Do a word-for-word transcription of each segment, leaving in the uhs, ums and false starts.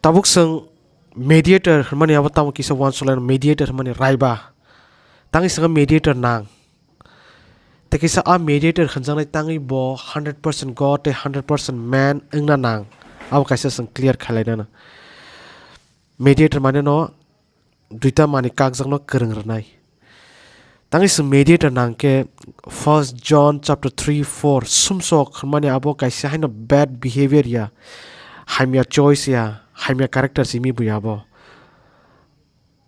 Tabuk chwng mediator hwnmani abo tamo kisa uansukhlaino, mediator hwnmani raiba. Tangwi chwngno mediator nang. Tei kisa a mediator hwnjaknai tangwi bo hundred percent God tei hundred percent man wngna nang. Abo kaisa chwng clear khlainano. Mediator mane no duita manwi kakjakno kwrwng rwnai. Tangwi chwng mediator nang khe First John chapter three four, sumsok hwnmani abo kaisa haino bad behavior ya, hamya choice ya, hamya character simi buya abo.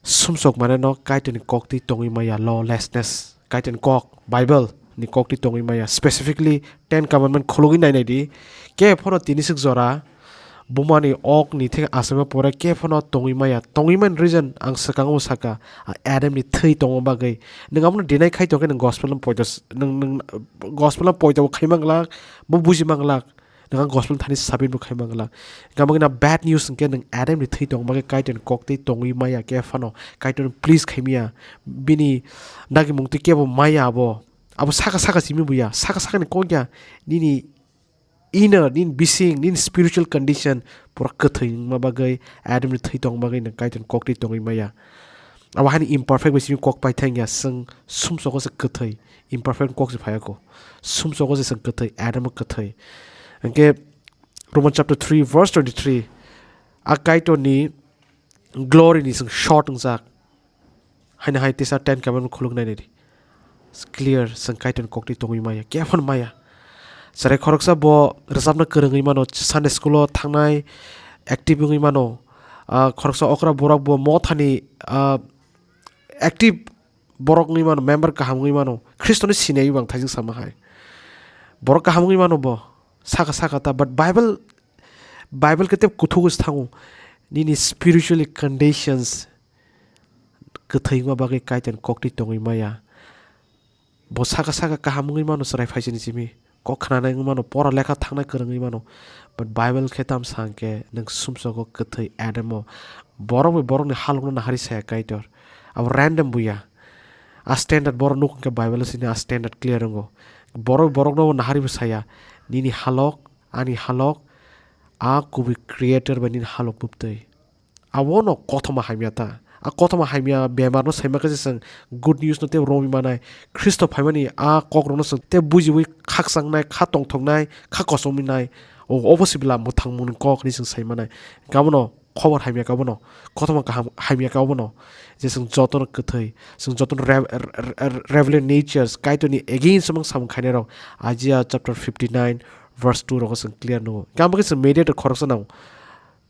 Sumsok mane no Kaitorni koktwi tongwi maya, lawlessness. Kaitorni kok, Bible ni koktwi tongwi maya, specifically Ten Commandment khulugwi nainai di. Khe phano tini swk jora bumani ok ni thek achaima pore khe phano tongwi maya. Tongwi mani reason ang swkango saka, a Adam ni thwi tongma bagwi. Nwng abono deny khai tongkhe nwng gospel no poito s-, nwng, nwng gospel no poito bo khai manglak, bo buji manglak. Nwng ang gospel thani sabit bo khai manglak. Gama gina bad news hwnkhe nwng Adam ni thwi tong bagwi Kaitor ni kok tei tongwi maya khe phano Kaitor please khai maya. Bini dagi mung twi kebo maya abo. Abo saka saka simi buya, saka saka ni kok ya. Nini inner, nini bising, nini spiritual condition pura kwthwi wngma bagwi, Adam ni thwi tong bagwi nwng Kaitor ni kok twi tongwi maya. Abo haini imperfect bai simi kok paithang ya, chwng sumsogo se kwthwi, imperfect kok se phaiya ko. Sumsogo se chwng kwthwi, Adam o kwthwi. Hwnkhe Roman chapter three verse twenty-three, a Kaitor ni glory ni chwng short wngjak. Haino hai tisa Ten Commandment khuluk nai nai di. Clear, chwng Kaitor ni kok twi tongwi maya, khe phano maya. Chwrai khoroksa bo rwchapna kwrwngwi mano, Sunday school o thangnai, active wngwi mano. Ah, khoroksa okra borok bo mothani, ah, active borok wngwi mano, member kaham wngwi mano. Khristoni sinai bang thaijing sama hai. Borok kaham wngwi mano bo. Saka saka ta, but Bible, Bible khe tei kuthuk se thango. Nini spiritually conditions kwthwi wngma bagwi Kaitor ni kok twi tongwi maya. Bo saka saka kaham wngwi mano, chwrai phaisani simi. Kok khnanai wngwi mano, pora lekha thangnai kwrwngwi mano. But Bible khe tam sa hwnkhe nwng sumsogo kwthwi Adam o. Borok bai borokni halokno nahari saya Kaitor. Abo random buya. A standard borok nuk hwnkhe Bible o sini a standard clear wngo. Borok borokno nahari bo saya. Nini halok, ani halok, a kubui creator bai nini halok bubtwi. Abono kothoma hamya ta. A kothoma hamya bemar no saima khe chwng good news no tei romwi manai. Khristo phaimani a kok rokno chwng tei bujiwi khakchang nai, kha tongthok nai, kha kochomwi nai. O, obo se bwla mwthangmung ni kok hinwi chwng sai manai. Abono khobor hamya khe abono, kothoma kaham hamya khe abono. Je chwng jotono kwthwi, chwng jotono rev-, rev-, rev-, revelation natures, Kaitorni against o mang samung khainai rok. Isaiah chapter fifty-nine verse two rogo chwng clear nukgo. Khe amo khe chwng mediator khoroksa nang.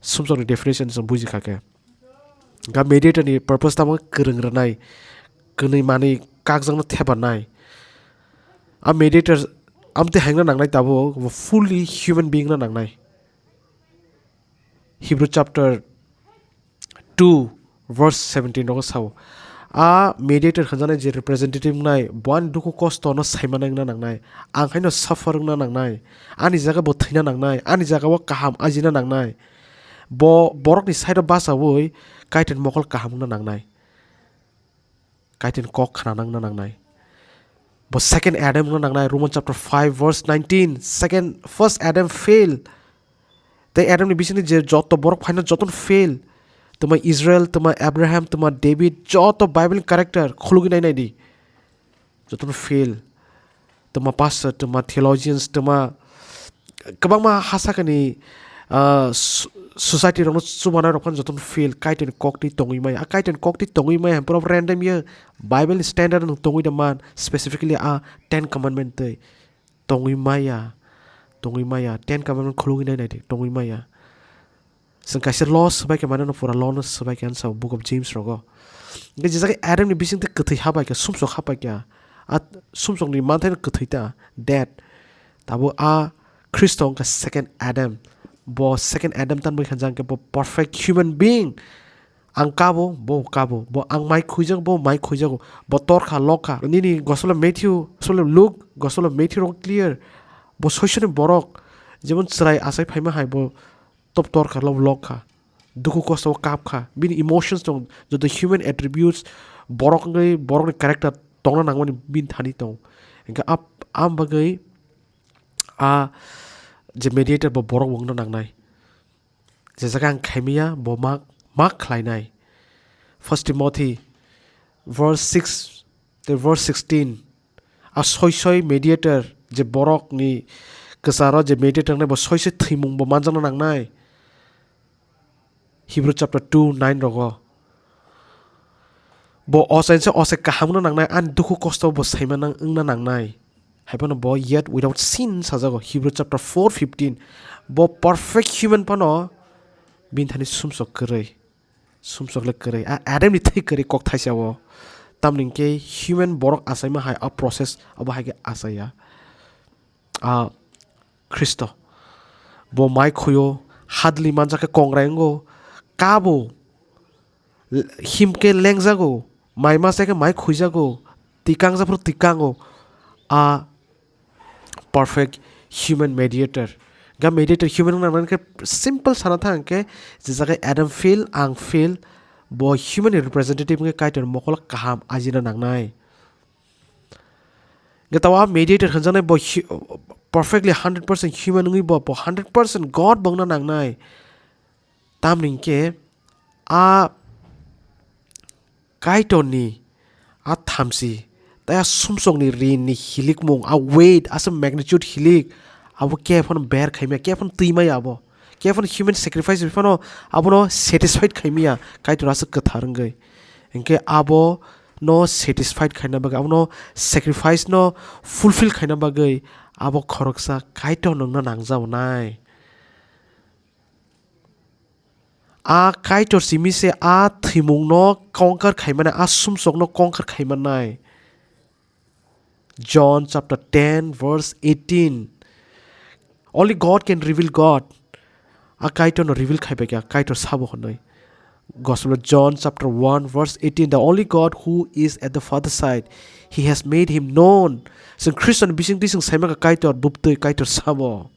Sumsokni definition chwng buji kha khe. Ga mediator ni purpose tamo kwrwng rwnai, kwnwi manwi kakjakno thebarnai. A mediator amtwi hengna nangnai tabuk, bo fully human being no nangnai. Hebrew chapter two verse seventeen rogo sao. A mediator hwnjaknai je representative wngnai, bo ani dukhu kosto no saimana wngna nangnai, ang haino suffer wngna nangnai, ani jaga bo thwina nangnai, ani jaga o kaham ajina nangnai. Bo borokni side o bachaui Kaitor mokol kaham wngna nangnai. Kaitor kok khna wngna nangnai. Bo second Adam wngna nangnai, Roman chapter five verse nineteen. Second, first Adam fail. Tei Adam ni bisingni je joto borok phaina jotono fail. Tuma Israel, tuma Abraham, tuma David, joto Bible ni character khulugwi nai nai di. Jotono fail. Tuma pastor, tuma theologians, tuma kwbangma ha sakani, ah, so-, society rokno chubanai rok phano jotono fail. Kaitor ni kok twi tongwi maya. A Kaitor ni kok twi tongwi maya, pura random ya. Bible ni standard no tongwi da man, specifically a Ten Commandment twi. Tongwi maya, tongwi maya, Ten Commandment khulugwi nai nai di, tongwi maya. Chwng kaisa law swbai khe mane no pura law no swbai khe ansa Book of James rogo. Hwnkhe je jaga Adam ni bising twi kwthwi habai khe, sumsok habai khe, a sumsok ni manthai no kwthwi ta, dead. Tabuk a Khristo wngkha second Adam. Bo second Adam tan bai khanjak hwnkhe bo perfect human being. Ang kabo, bo kabo, bo ang mai khuijak, bo mai khuijago, bo torkha, lokha. Nini Gospel of Matthew, Gospel of Luke, Gospel of Matthew rogo clear. Bo soisoni borok, jemon chwrai achai phaima hai, bo top torkha, lo lokha. Dukhu kosto o kapkha. Bini emotions tong, joto human attributes, borok wngwi, borokni character tongna nangmani bini thani tong. Hingkhe ap-, am bagwi a je mediator bo borok wngna nangnai. Je jaga ang khaimaya bo ma, ma khlainai. First Timothy verse six tei verse sixteen. A soi soi mediator je borokni kwcharo je mediator wngnai bo soi soi thwimung bo manjakna nangnai. Hebrew chapter two nine rogo. Bo ochainsa ochai kaham wngna nangnai, ani dukhu kosto bo saima nang wngna nangnai. Hai phano bo yet without sin sajago, Hebrew chapter four fifteen. Bo perfect human phano bini thani sumsok kwrwi. Sumsok le kwrwi. A Adam ni thwi kwrwi kok thaisa o. Tamni hwnkhe human borok achaima hai a process abo hai khe achaiya. A Khristo. Bo mai khuio, hadli manjak khe kongrai wngo, kabo, l-, him khe lengjago, mai masa khe mai khuijago, tikangjak phuru tikango. A perfect human mediator. Ga mediator human wngna nang khe simple sana thang khe, je jaga Adam fail, ang fail, bo human ni representative wngkhe Kaitor mokol kaham ajina nangnai. Hwnkhe tao a mediator hwnjaknai bo hu-, perfectly hundred percent human wngwi bo, bo hundred percent God bo wngna nangnai. Tamni hwnkhe a Kaitorni a thamchi tei a sumsokni rinni hilikmung, a weight, aswk magnitude hilik, abo khe phano bear khaimaya, khe phano twimaya abo. Khe phano human sacrifice bai phano abono satisfied khaimaya, Kaitor aswk kwthar wngwi. Hwnkhe abono satisfied khaina bagwi, abono sacrifice no fulfill khaina bagwi abo khoroksa Kaitor wngna nangjago nai. A Kaitor simi se a thwimungno conquer khaimani, a sumsokno conquer khaimanai. John chapter ten verse eighteen. Only God can reveal God. A Kaitor no reveal khai bai kha, Kaitor sabo hwnwi. Gospel of John chapter one verse eighteen, "The only God who is at the Father's side, he has made him known." Chwng Khristo ni bising twi chwng sai man kha Kaitor bwtwi, Kaitor sabo.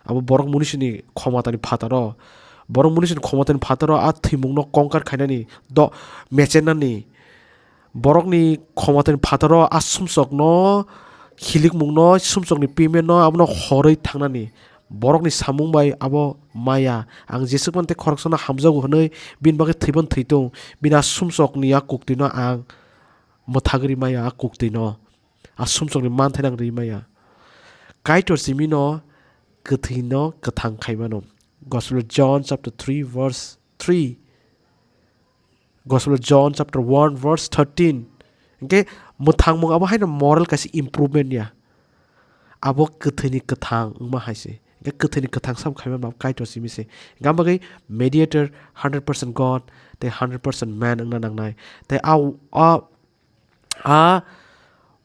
Abo borok munisini khomotani phataro. Borok munisini khomotani phataro a thwimungno conquer khainani, do, mechenani. Borokni khomotani phataro a sumsokno, khilikmungno, sumsokni payment no abono horwi thangnani. Borokni samung bai abo maya. Ang jeswk mantwi khoroksano hamjago hwnwi bini bagwi thwiban thwitung. Bini a sumsokni a kuktwino ang mwthagwi maya a kuktwino. A sumsokni manthai ang rwi maya. Kaitor simino kwthwino kwthang khaimano. Gospel of John chapter three verse three. Gospel of John chapter one verse thirteen. Hwnkhe mwthangmung abo haino moral kaisa improvement ya. Abo kwthwini kwthang wngma hai se. Hwnkhe kwthwini kwthang sam khaimano Kaitor simi se. Hwnkhe abo bagwi mediator hundred percent God tei hundred percent man wngna nangnai. Tei a, a, a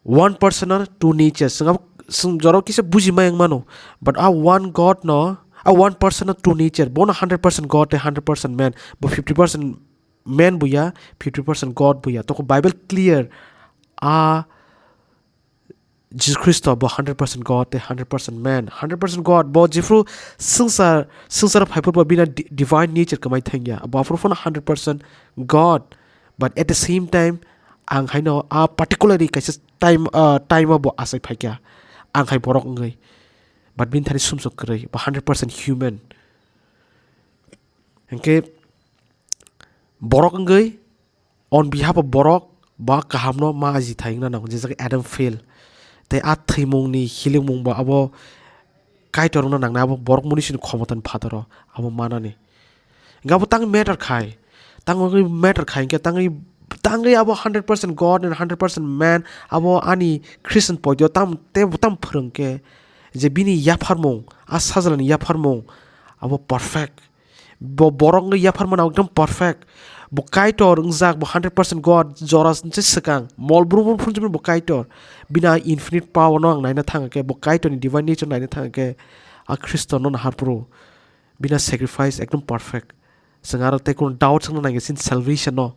one person or two natures. Chwng abo, chwng jorok kisa buji mai wng mano. But a one God no, a one person or two nature. Bono hundred percent God tei hundred percent man. Bo fifty percent man buya, fifty percent God buya. Toko Bible clear. A Jesus Christo bo hundred percent God tei hundred percent man. Hundred percent God bo jephru swngchar, swngchar phaiphuru bo bina di-, divine nature kwmai thangya. Bo aphuru phano hundred percent God. But at the same time, ang haino a particularly kaisa time, ah, time o bo achai phaikya. Ang hai borok wngwi. But bini thani sumsok kwrwi, bo hundred percent human. Hwnkhe borok wngwi on behalf of borok ba kahamno ma aji thai wngna nango, je jaga Adam fail. Tei a thwimungni hilikmung bo abo Kaitor wngna nangnai, abo borok munisini khomotani phataro abo manani. Hwnkhe abo tangwi matter khai, tangwi matter khai hwnkhe tangwi, tangwi abo hundred percent God and hundred percent man, abo ani Christian poito tam, tei bo tam phwrwng khe je bini yapharmung, a sajlani yapharmung abo perfect. Bo borok wngwi yapharmani ekdom perfect. Bo Kaitor wngjak, bo hundred percent God, jora se swkang. Mol brum brum phunukjak bo Kaitor. Bini a infinite power no ang naina thang khe, bo Kaitor ni divine nature naina thang khe, a Khristo no nahar phuru. Bini a sacrifice ekdom perfect. Chwng aro tei kunu doubt swngna nangya chini salvation no.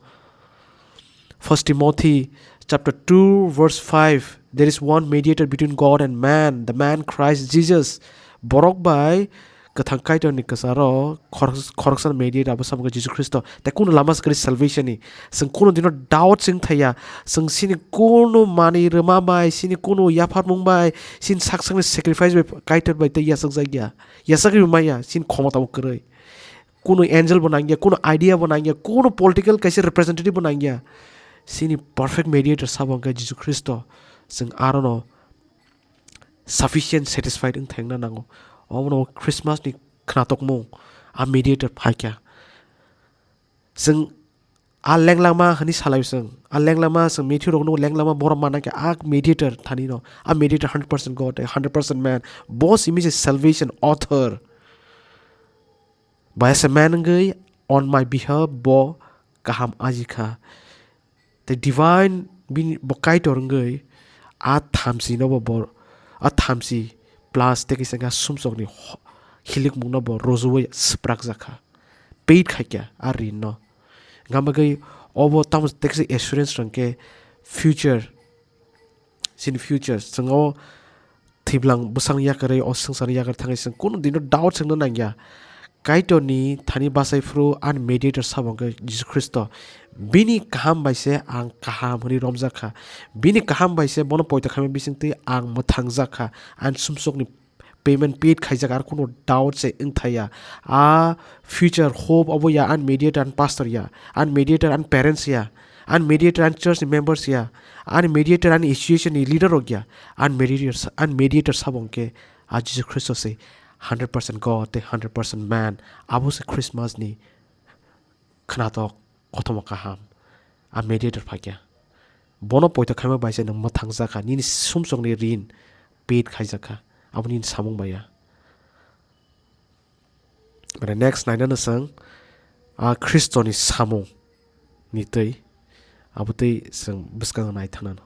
First Timothy chapter two verse five, "There is one mediator between God and man, the man Christ Jesus." Borok bai kwthang Kaitor ni kwcharo khorok-, khoroksa mediator abo samkhe Jisu Khristo. Tei kunu lama se kwrwi salvation ni. Chwng kunu dino doubt chwng thaiya. Chwng chini kunu manwi rwma bai, chini kunu yapharmung bai, chini sak sakni sacrifice bai Kaitor bai tei yachakjak ya. Yachakgwi maya, chini khomota bo kwrwi. kuno angel bo nangya, kuno idea bo nangya, kuno political kaisa representative bo nangya. Chini perfect mediator sabo hwnkhe Jisu Khristo. Chwng arono sufficient satisfied wng thangna nango. Omono Christmas ni khnatokmung a mediator phaikha. Chwng a lenglama hwnwi salai chwng. A lenglama chwng Matthew rokno lenglama borok manna khe a mediator thani no. A mediator hundred percent God, hundred percent man. Bo simi se salvation author. By as a man wngwi on my behalf bo kaham ajikha. Tei divine bini bo Kaitor wngwi a thamchi no bo bor-, a thamchi plus tei kisa wngkha sumsokni ho-, hilikmung no bo rwjui swprak jakha. Paid khaikha a rin no. Hwnka bagwi obo tamo tei kisa assurance rwngkhe future, chini future chwng o thwibwlang bwsakni yakarwi o swngcharni yakarwi thangwi chwng kunu dino doubt swngna nangya. Kaitorni thani bachai phuru ani mediator sabo hwnkhe Jisu Khristo. Bini kaham bai se ang kaham hwnwi romjak kha. Bini kaham bai se bono poito khaima bisingtwi ang mwthangjak kha. Ani sumsokni payment paid khaijak, ar kunu doubt se wngthaya. A future hope obo ya ani mediator ani pastor ya, ani mediator ani parents ya, ani mediator ani church ni members ya, ani mediator ani association ni leader rok ya, ani mediator sa-, ani mediator sabo hwnkhe a Jisu Khristo se hundred percent God tei hundred percent man. Abo se Christmas ni khnatok kothoma kaham. A mediator phaikha. Bono poito khaima bai se nwng mwthangjak kha, nini sumsokni rin paid khaijak kha. Abo nini samung bai ya. Mane next naina no chwng a Khristoni samung ni twi abo twi chwng bwskango nai thangna no.